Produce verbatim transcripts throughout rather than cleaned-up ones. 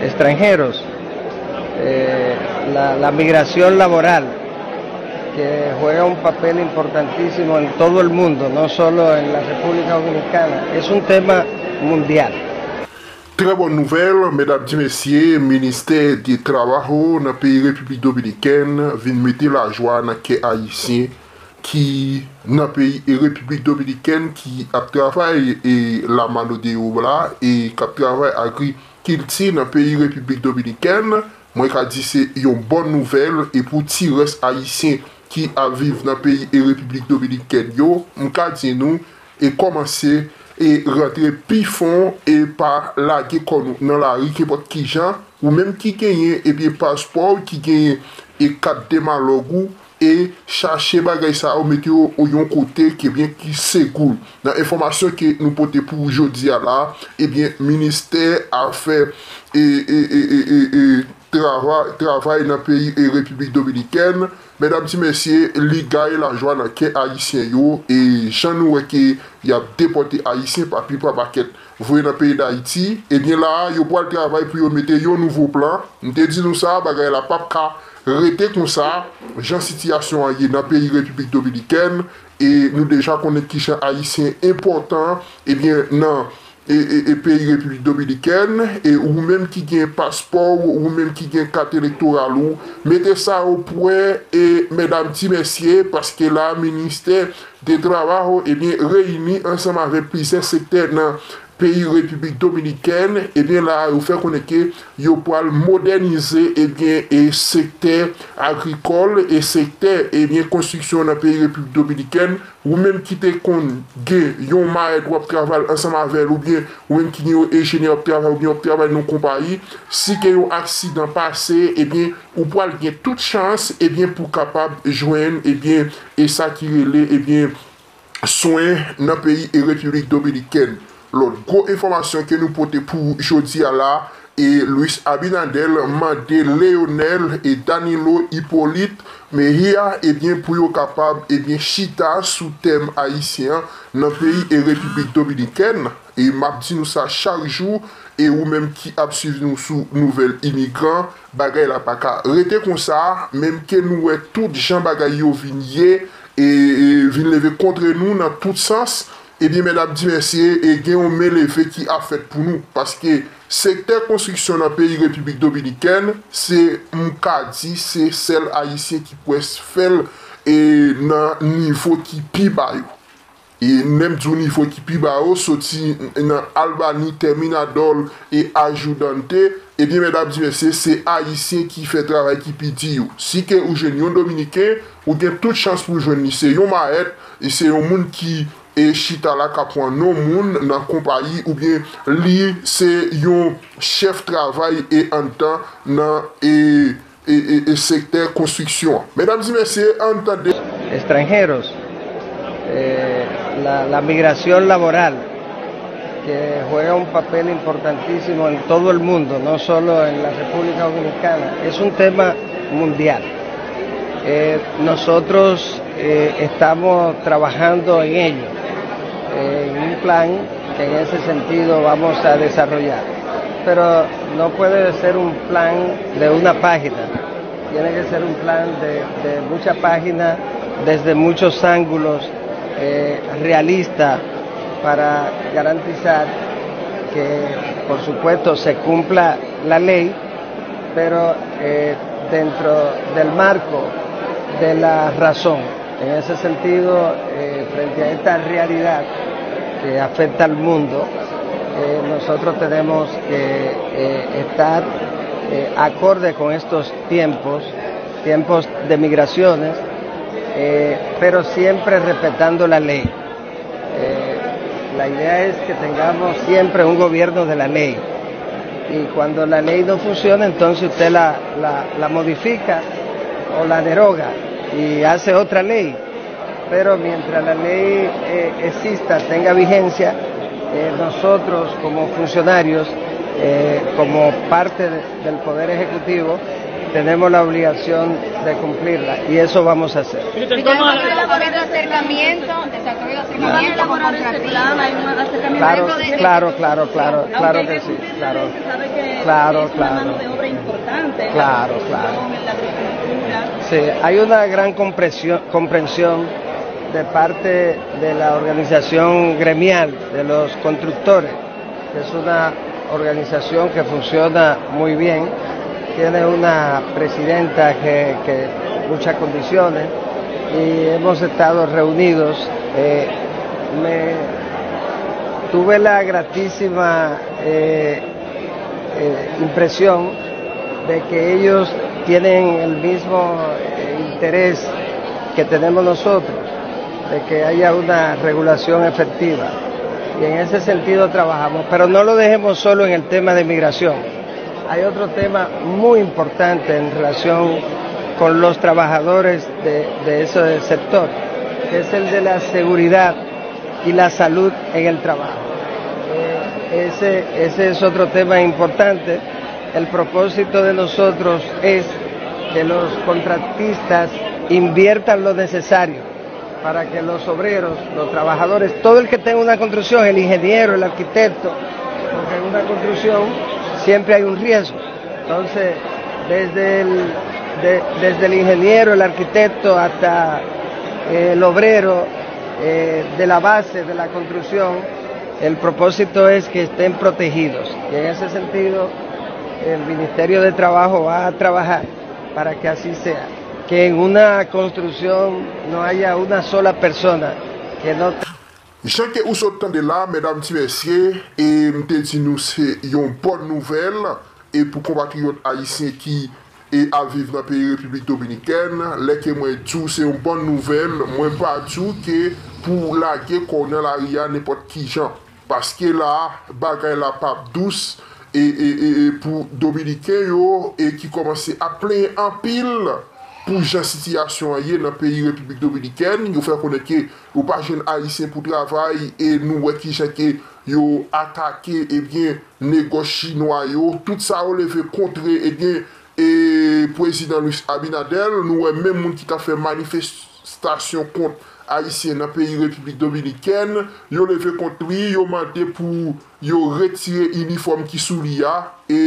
extranjeros, eh, la, la migración laboral, que juega un papel importantísimo en todo el mundo, no solo en la República Dominicana, es un tema mundial. Trè bòn nouvèl, medam di mesye, ministè de Trabajo nan peyi Repiblik Dominikèn vin mete lajwa nan kè ayisyen ki nan peyi e Repiblik Dominikèn ki ap travay e la mano de obra e k ap travay agrikilti nan peyi Repiblik Dominikèn. Mwen ka di se yon bòn nouvèl e pou ti rès ayisyen ki ap viv nan peyi e Repiblik Dominikèn yo, m ka di nou e kòmanse e rantre pi fon e pa lage kò nou nan lari kenpòt kijan, ou menm ki genyen ebyen paspò w, ki genyen e kat de malòg ou, e chache bagay sa yo, mete yo yon kote ke byen ki segou. Nan enfòmasyon ke nou pote pou jodi a la, ebyen ministè afè e, e, e, e, e, e travay, travay nan peyi e Repiblik Dominikèn, medam ti mesye, li gaye lajwa nan kè ayisyen yo, e jan nou wè ke y ap depòte ayisyen pa pi pa pakèt voye nan peyi Dayiti, ebyen la a, yo pral travay pou yo mete yon nouvo plan. M te di nou sa, bagay la p ap ka rete konsa, jan sitiyasyon an ye nan peyi Repiblik Dominikèn, e nou deja konnen kijan ayisyen enpòtan, ebyen, nan e, e, e peyi Repiblik Dominikèn, e ou menm ki gen paspò ou, ou menm ki gen kat elektoral ou, mete sa o pwè e medam ti mesye, paske la ministè de Trabajo, ebyen, reyini ansanm avèk plizyè sektè nan peyi Repiblik Dominikèn, ebyen, la yo fè konnen ke yo pral modènize, ebyen, e sektè agrikòl e sektè, ebyen, konstriksyon nan peyi Repiblik Dominikèn. Ou menm ki te konn gen yon mayèt w ap travay ansanm avè l, oubyen ou menm ki gen yon enjenyè w ap travay, oubyen w ap travay nan yon konpayi, si gen yon aksidan pase, ebyen, ou pral gen tout chans, ebyen, pou kapab jwenn, ebyen, e sa ki rele, ebyen, swen nan peyi e Repiblik Dominikèn. Lòt gwo enfòmasyon ke nou pote pou jodi a la, e Luis Abinader mande Leonel e Danilo Hippolyte Mejia, ebyen, pou yo kapab, ebyen, chita sou tèm ayisyen an nan peyi e Repiblik Dominikèn. E m ap di nou sa chak jou, e ou menm ki ap swiv nou sou Nouvèl Imigran, bagay la pa ka rete konsa, menm ke nou wè tout jan bagay yo vin ye, e, e vin leve kontre nou nan tout sans, ebyen, medam di mesye, e gen yon men leve ki ap fèt pou nou, paske sektè konstriksyon nan peyi Repiblik Dominikèn, se, m ka di, se sèl ayisyen ki pwès fè l, e nan nivo ki pi ba yo. E menm di w nivo ki pi ba yo, soti nan Albany, Terminador e Ajudante, ebyen, medam di mesye, se ayisyen ki fè travay ki pi di yo. Si ke ou jwenn yon dominiken, ou gen tout chans pou w jwenn li. Se yon mayèt, e se yon moun ki e chita la k ap pran non moun nan konpayi, oubyen li se yon chèf travay e anndan nan e, e, e, e sektè konstriksyon an. Medam e mesye, ann tande. Extranjeros, eh, la, la migración laboral, que juega un papel importantísimo en todo el mundo, no solo en la República Dominicana, es un tema mundial. Eh, nosotros eh, estamos trabajando en ello, eh, en un plan que en ese sentido vamos a desarrollar. Pero no puede ser un plan de una página, tiene que ser un plan de, de muchas páginas, desde muchos ángulos, eh, realista, para garantizar que, por supuesto, se cumpla la ley, pero eh, dentro del marco de la razón. En ese sentido, eh, frente a esta realidad que afecta al mundo, eh, nosotros tenemos que eh, estar eh, acorde con estos tiempos, tiempos de migraciones, eh, pero siempre respetando la ley. Eh, la idea es que tengamos siempre un gobierno de la ley. Y cuando la ley no funciona, entonces usted la, la, la modifica o la deroga y hace otra ley. Pero mientras la ley eh, exista, tenga vigencia, eh, nosotros como funcionarios, eh, como parte de- del Poder Ejecutivo, Tenemos la obligación de cumplirla y eso vamos a hacer. Entonces, ¿cómo ha habido acercamiento? Exacto, ha habido acercamiento con contratistas. Claro, claro, claro, claro, claro que sí, claro. Claro, claro. Claro, claro. Sí, hay una gran comprensión, comprensión de parte de la organización gremial de los constructores. Es una organización que funciona muy bien, tiene una presidenta que, que muchas condiciones y hemos estado reunidos. Eh, me, tuve la gratísima eh, eh, impresión de que ellos tienen el mismo eh, interés que tenemos nosotros, de que haya una regulación efectiva. Y en ese sentido trabajamos, pero no lo dejemos solo en el tema de migración. Hay otro tema muy importante en relación con los trabajadores de, de ese sector, que es el de la seguridad y la salud en el trabajo. Eh, ese, ese es otro tema importante. El propósito de nosotros es que los contratistas inviertan lo necesario para que los obreros, los trabajadores, todo el que tenga una construcción, el ingeniero, el arquitecto, porque en una construcción siempre hay un riesgo. Entonces, desde el, de- desde el ingeniero, el arquitecto, hasta eh, el obrero eh, de la base de la construcción, el propósito es que estén protegidos. Y en ese sentido, el Ministerio de Trabajo va a trabajar para que así sea. Que en una construcción no haya una sola persona que no... Jan ke ou sot tande la, medam, ti mesye, e m te di nou se yon bòn nouvèl e pou konpatriyòt ayisyen ki e ap viv nan peyi Repiblik Dominikèn. Lè ke mwen di w se yon bòn nouvèl, mwen pa di w ke pou w lage kò w nan lari a nenpòt ki jan. Paske la a, bagay la p ap dous e, e, e, e pou Dominiken yo e ki kòmanse ap plenyen anpil pou jan sitiyasyon an ye nan peyi Repiblik Dominikèn. Yo fè konnen ke yo pa jwenn Ayisyen pou travay e nou wè ki jan ke yo atake, ebyen, negòs chinwa yo. Tout sa yo leve kontre, ebyen, e Prezidan Luis Abinader, nou wè menm moun ki t ap fè manifestasyon kont Ayisyen nan peyi Repiblik Dominikèn, yo leve kont li, yo mande pou yo retire inifòm ki sou li a, e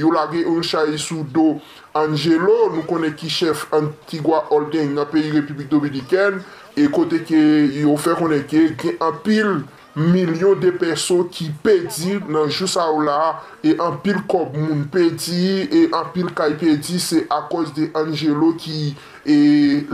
yo lage yon chay sou do Angelo, nou konnen ki chèf Antigua Holding nan peyi Repiblik Dominikèn, e kote ke yo fè konnen ke gen anpil milyon de pèso ki pèdi nan jou sa yo la a, e anpil kòb moun pèdi, e anpil kay pèdi, se akòz de Angelo ki e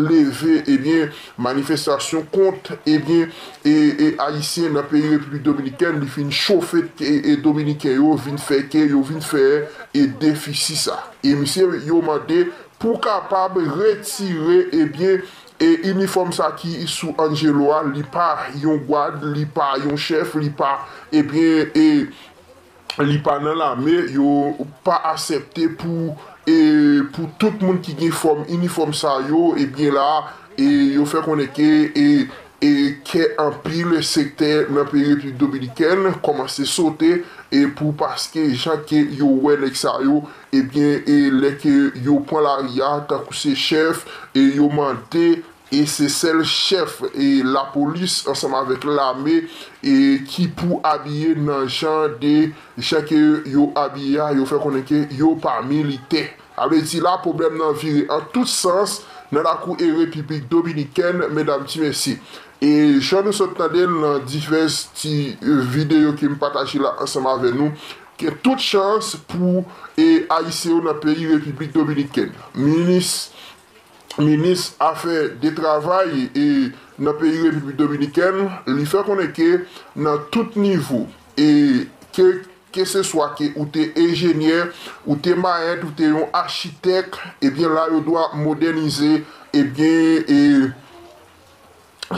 leve, ebyen, manifestasyon kont, ebyen, e, e Ayisyen nan peyi Repiblik Dominikèn, li fin chofe e, e Dominiken yo vin fè ke yo vin fè e defisi sa. E misye yo mande pou kapab retire, ebyen, e inifòm sa ki sou Angelo a, li pa yon gwad, li pa yon chèf, li pa, ebyen, e li pa nan lame, yo pa aksepte pou, e, pou tout moun ki gen fòm, inifòm sa yo, ebyen la, e yo fè konnen ke, e, e kè anpil sektè nan peyi Repiblik Dominikèn kòmanse sote, e pou paske jan ke yo wè nèg sa yo, ebyen, e lè ke yo pran lari a, tankou se chèf, e yo mande e se sèl chèf e lapolis ansanm avèk lame e ki pou abiye nan jan de jan ke yo abiye a, yo fè konnen ke yo pa militè. Sa vle di la, pwoblèm nan vire an tout sans nan lakou e Repiblik Dominikèn, medam, ti mesye. E jan nou sot tande l nan divès ti videyo ke m pataje la ansanm avè nou, gen tout chans pou e Ayisyen yo nan peyi Repiblik Dominikèn. Minis minis afè de travay e nan peyi Repiblik Dominikèn, li fè konnen ke nan tout nivo, e ke keseswa ke ou te enjenyè, ou te mayèt, ou te yon achitèk, ebyen la yo dwa modènize, ebyen, e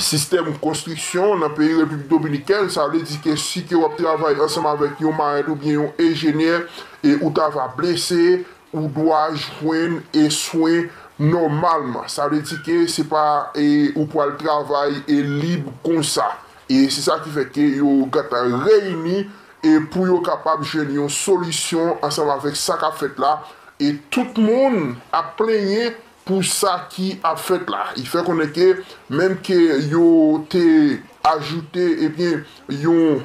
sistèm konstriksyon nan peyi Repiblik Dominikèn. Sa vle di ke si ke w ap travay ansanm avèk yon mayèt oubyen yon enjenyè, e ou ta va blese, ou dwa jwenn e swen nòmalman. Sa vle di ke se pa e ou pral travay e lib konsa. E se sa ki fè ke yo gentan reyini e pou yo kapab jwenn yon solisyon ansanm avèk sa k ap fèt la. E tout moun ap plenyen pou sa ki ap fèt la. Li fè konnen ke menm ke yo te ajoute, ebyen, yon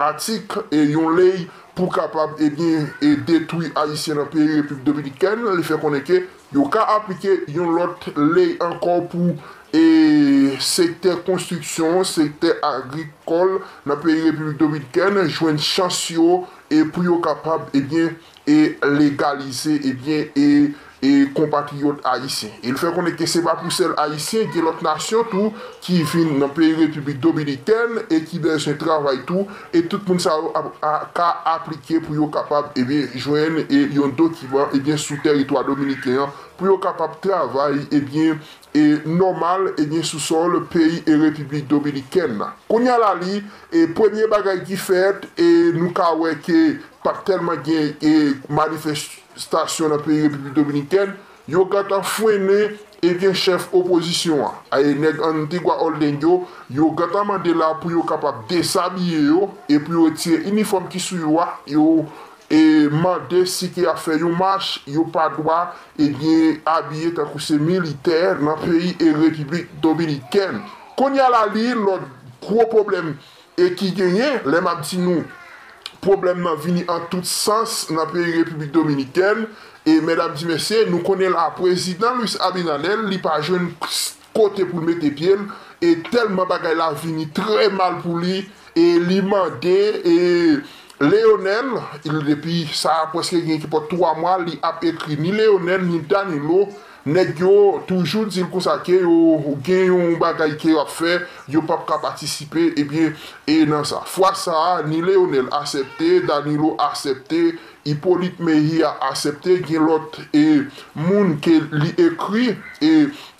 atik e yon ley pou kapab, ebyen, e detwi Ayisyen nan peyi Repiblik Dominikèn. Li fè konnen ke yo ka aplike yon lòt ley ankò pou e sektè konstriksyon, sektè agrikòl nan peyi Repiblik Dominikèn jwenn chans yo e pou yo kapab, ebyen, e legalize, ebyen, e, e konpatriyòt ayisyen. E l fè konnen ke se pa pou sèl ayisyen, gen lòt nasyon tou ki vin nan peyi Repiblik Dominikèn e ki bezwen travay tou, e tout moun sa yo ap, a, ka aplike pou yo kapab, ebyen, jwenn, e, yon dokiman, ebyen, sou tèritwa dominiken an, pou yo kapab travay, ebyen, e nòmal, ebyen, sou sòl peyi e Repiblik Dominikèn nan. Kounye a la li, e premye bagay ki fèt, e nou ka wè ke pa t tèlman gen, e manifestasyon nan peyi Repiblik Dominikèn, yo gentan frennen, ebyen, chèf opozisyon an. E nèg Antigua Holding yo, yo gentan mande la pou yo kapab dezabiye yo, e pou yo retire inifòm ki sou yo a, yo e mande si ke y ap fè yon mach, yo pa dwa, ebyen, abiye tankou se militè nan peyi e Repiblik Dominikèn. Kounye a la li, lòt gwo pwoblèm e ki genyen, lè m ap di nou, pwoblèm nan vini an tout sans nan peyi Repiblik Dominikèn, e medam di mesye, nou konnen la, prezidan Luis Abinader, li pa jwenn kote pou l mete pye l, e tèlman bagay la vini trè mal pou li, e li mande, e Leonel, il, depi sa prèske gen ki pòt twa mwa, li ap ekri ni Leonel, ni Danilo, nèg yo toujou di l konsa ke yo gen yon bagay ke yo ap fè, yo p ap ka patisipe, ebyen, e nan sa. Fwa sa a, ni Leonel aksepte, Danilo aksepte, Hippolyte Mejia aksepte, gen lòt, e, moun ke li ekri, e,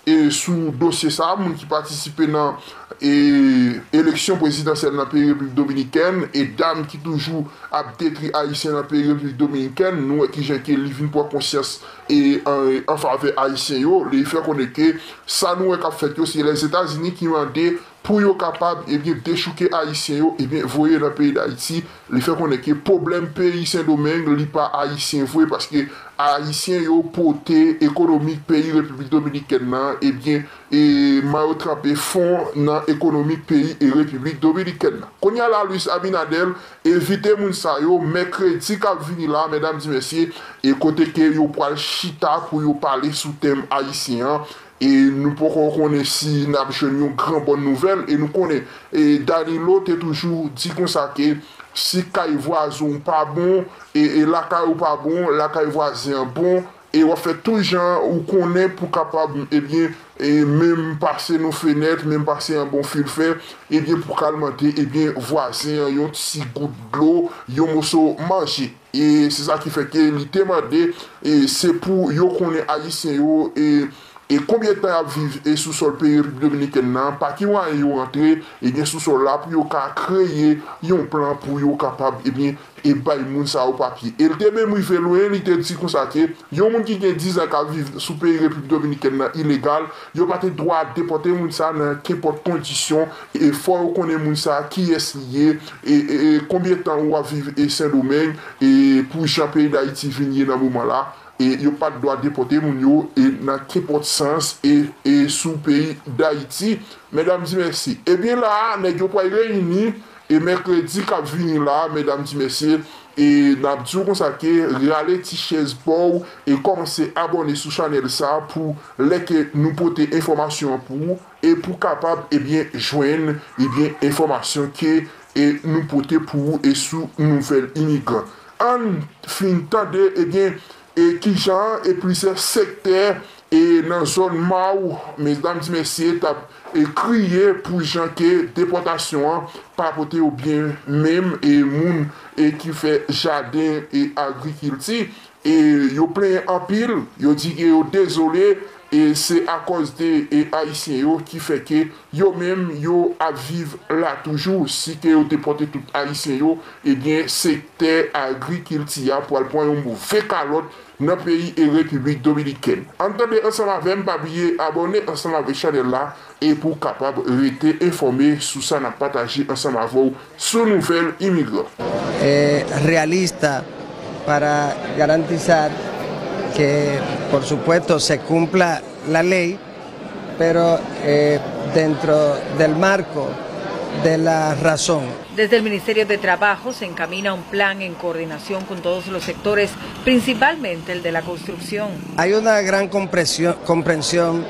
e sou dosye sa a, moun ki patisipe nan, e, eleksyon prezidansyèl nan peyi Repiblik Dominikèn, e dam ki toujou ap detwi Ayisyen nan peyi Repiblik Dominikèn, nou wè kijan ke li vin pran konsyans, e, an, an favè Ayisyen yo, li fè konnen ke sa nou wè k ap fèt yo, se Lèzetazini ki mande pou yo kapab, ebyen, dechouke Ayisyen yo, ebyen, voye nan peyi Dayiti. Li fè konnen ke pwoblèm peyi Sendomeng, li pa Ayisyen vre, paske Ayisyen yo pote ekonomi peyi Repiblik Dominikèn nan, ebyen, e mayo tranpe fon nan ekonomi peyi e Repiblik Dominikèn nan. Kounye a la, Luis Abinader envite moun sa yo, mèkredi k ap vini la, medam di mesye, e kote ke yo pral chita pou yo pale sou tèm ayisyen an, e nou poko konnen si n ap jwenn yon gran bòn nouvèl, e nou konnen, e Danilo te toujou di konsa ke si kay vwazen w pa bon, e, e lakay ou pa bon, lakay vwazen an bon, e w ap fè tout jan ou konnen pou kapab, ebyen, e menm pase nan fenèt, menm pase anba yon fil fè, ebyen, pou kalmante, ebyen, vwazen an yon ti gout dlo, yon moso manje. E se sa ki fè ke li te mande, e se pou yo konnen Ayisyen yo, e, e konbyen tan y ap viv e sou sòl peyi Repiblik Dominikèn nan, pa ki mwayen yo rantre, ebyen, sou sòl la pou yo ka kreye yon plan pou yo kapab, ebyen, e bay moun sa yo papye. E l te menm rive lwen, li te di konsa ke yon moun ki gen diz an k ap viv sou peyi Repiblik Dominikèn nan ilegal, yo pa te dwa depòte moun sa nan kenpòt kondisyon, e fò yo konnen moun sa kiyès li ye, e, e, e konbyen tan ou ap viv e Sendomeng, e pou jan peyi Dayiti vin ye nan moman la, e yo pa t dwa depòte moun yo, e nan kenpòt sans, e, e sou peyi Dayiti. Medam di mesye. Ebyen la a, nèg yo pral reyini, e mèkredi k ap vini la a, medam di mesye, e n ap di w konsa ke rale ti chèz pa w, e kòmanse abòne sou chanèl sa a pou lè ke nou pote enfòmasyon an pou ou, e pou kapab, ebyen, jwenn, ebyen, enfòmasyon ke, e nou pote pou ou, e sou nouvèl imigran. Ann fin tande, ebyen, e kijan, e plizyè sektè, e nan zòn Maw, medam di mesye, t ap, e kriye pou jan ke depòtasyon an pa pote yo byen menm, e moun, e ki fè jaden e agrikilti, e yo plenyen anpil, yo di ke yo dezole, e se akòz de, e Ayisyen yo ki fè ke yo menm yo ap viv la toujou. Si ke yo depòte tout Ayisyen yo, ebyen, sektè agrikilti a pral pran yon move kalòt nan peyi e Repiblik Dominikèn. Ann tande ansanm avè m, pa bliye abòne ansanm avèk chanèl la, e pou w kapab rete enfòme sou sa n ap pataje ansanm avè w sou nouvèl imigran. Eh, realista para garantizar Que, por supuesto, se cumpla la ley, pero eh, dentro del marco de la razón. Desde el Ministerio de Trabajo se encamina un plan en coordinación con todos los sectores, principalmente el de la construcción. Hay una gran comprensión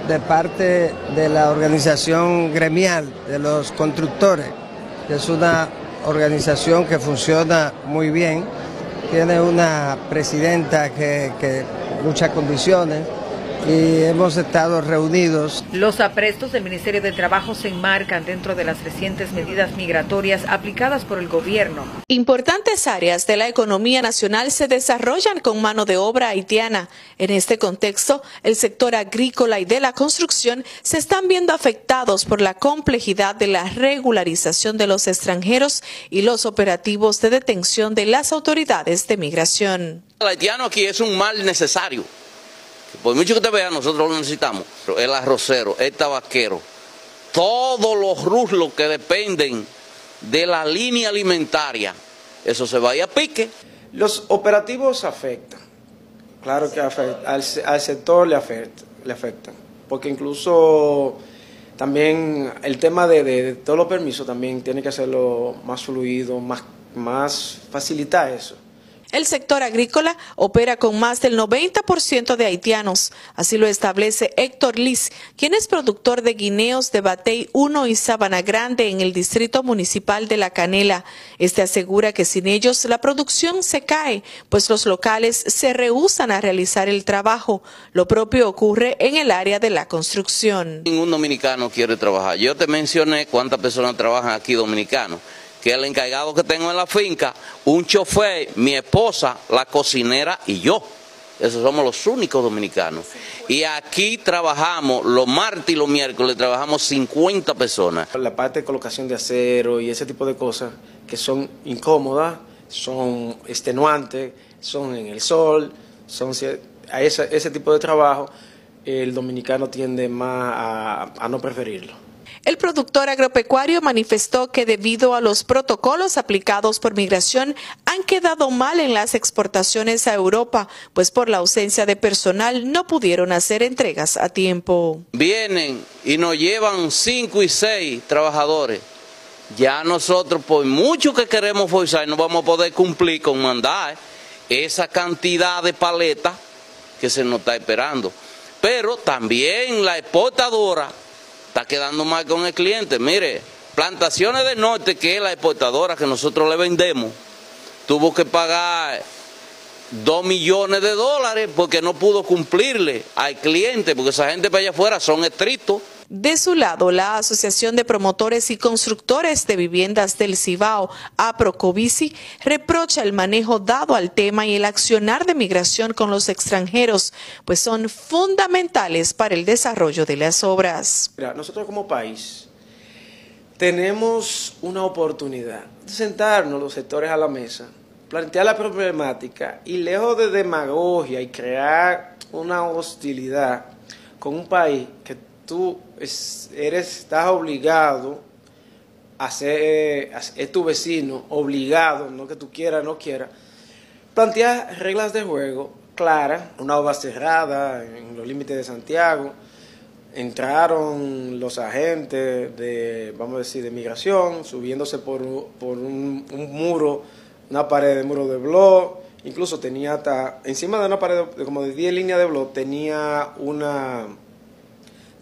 de parte de la organización gremial de los constructores, que es una organización que funciona muy bien. Tiene una presidenta que, que muchas condiciones y hemos estado reunidos. Los aprestos del Ministerio de Trabajo se enmarcan dentro de las recientes medidas migratorias aplicadas por el gobierno. Importantes áreas de la economía nacional se desarrollan con mano de obra haitiana. En este contexto, el sector agrícola y de la construcción se están viendo afectados por la complejidad de la regularización de los extranjeros y los operativos de detención de las autoridades de migración. El haitiano aquí es un mal necesario. Por mucho que te vea, nosotros lo necesitamos. El arrocero, el tabaquero, todos los rubros que dependen de la línea alimentaria, eso se va a ir a pique. Los operativos afectan. Claro que al, al sector le afectan, porque incluso también el tema de, de, de todos los permisos también tiene que hacerlo más fluido, más, más facilitar eso. El sector agrícola opera con más del noventa por ciento de haitianos. Así lo establece Héctor Liz, quien es productor de guineos de Batey uno y Sabana Grande en el distrito municipal de La Canela. Este asegura que sin ellos la producción se cae, pues los locales se rehúsan a realizar el trabajo. Lo propio ocurre en el área de la construcción. Ningún dominicano quiere trabajar. Yo te mencioné cuántas personas trabajan aquí dominicanos, que el encargado que tengo en la finca, un chofer, mi esposa, la cocinera y yo. Esos somos los únicos dominicanos. Y aquí trabajamos, los martes y los miércoles trabajamos cincuenta personas. La parte de colocación de acero y ese tipo de cosas que son incómodas, son extenuantes, son en el sol, son a ese, ese tipo de trabajo, el dominicano tiende más a, a no preferirlo. El productor agropecuario manifestó que debido a los protocolos aplicados por migración han quedado mal en las exportaciones a Europa, pues por la ausencia de personal no pudieron hacer entregas a tiempo. Vienen y nos llevan cinco y seis trabajadores. Ya nosotros, por mucho que queremos forzar, no vamos a poder cumplir con mandar esa cantidad de paletas que se nos está esperando. Pero también la exportadora está quedando mal con el cliente. Mire, Plantaciones del Norte, que es la exportadora que nosotros le vendemos, tuvo que pagar dos millones de dólares porque no pudo cumplirle al cliente, porque esa gente para allá afuera son estrictos. De su lado, la Asociación de Promotores y Constructores de Viviendas del Cibao, APROCOVICI, reprocha el manejo dado al tema y el accionar de migración con los extranjeros, pues son fundamentales para el desarrollo de las obras. Mira, nosotros como país tenemos una oportunidad de sentarnos los sectores a la mesa, plantear la problemática y lejos de demagogia y crear una hostilidad con un país que tú eres, estás obligado a ser, es tu vecino, obligado, no que tú quieras, no quieras, plantear reglas de juego claras, una obra cerrada en los límites de Santiago, entraron los agentes de, vamos a decir, de migración, subiéndose por, por un, un muro, una pared de muro de blog, incluso tenía hasta, encima de una pared de, como de diez líneas de blog, tenía una,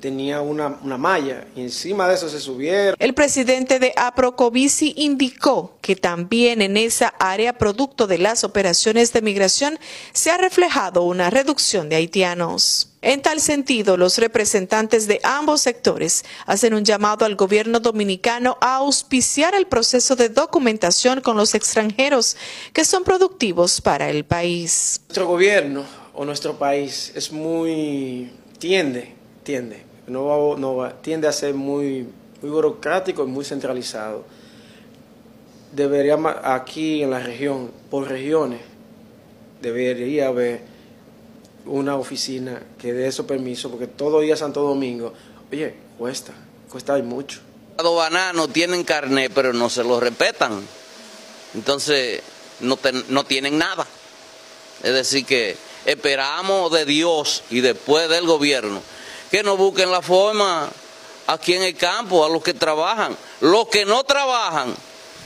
tenía una, una malla y encima de eso se subieron. El presidente de APROCOVICI indicó que también en esa área, producto de las operaciones de migración, se ha reflejado una reducción de haitianos. En tal sentido, los representantes de ambos sectores hacen un llamado al gobierno dominicano a auspiciar el proceso de documentación con los extranjeros que son productivos para el país. Nuestro gobierno o nuestro país es muy, tiende, tiende, no va, no va, tiende a ser muy, muy burocrático y muy centralizado. Debería aquí en la región, por regiones, debería haber una oficina que dé esos permisos, porque todo ir a Santo Domingo, oye, cuesta, cuesta y mucho. Los bananos tienen carnet, pero no se lo respetan. Entonces, no, ten, no tienen nada. Es decir, que Esperamos de Dios y después del gobierno que nos busquen la forma aquí en el campo, a los que trabajan. Los que no trabajan,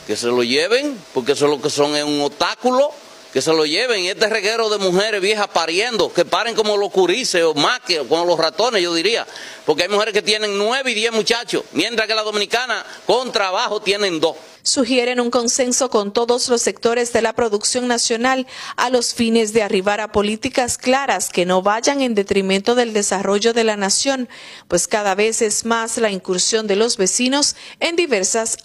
que se lo lleven, porque eso es lo que son, es un obstáculo, que se lo lleven. Y este reguero de mujeres viejas pariendo, que paren como los curises o más que como los ratones, yo diría, porque hay mujeres que tienen nueve y diez muchachos, mientras que las dominicanas con trabajo tienen dos. Sugieren un consenso con todos los sectores de la producción nacional a los fines de arribar a políticas claras que no vayan en detrimento del desarrollo de la nación, pues cada vez es más la incursión de los vecinos en diversas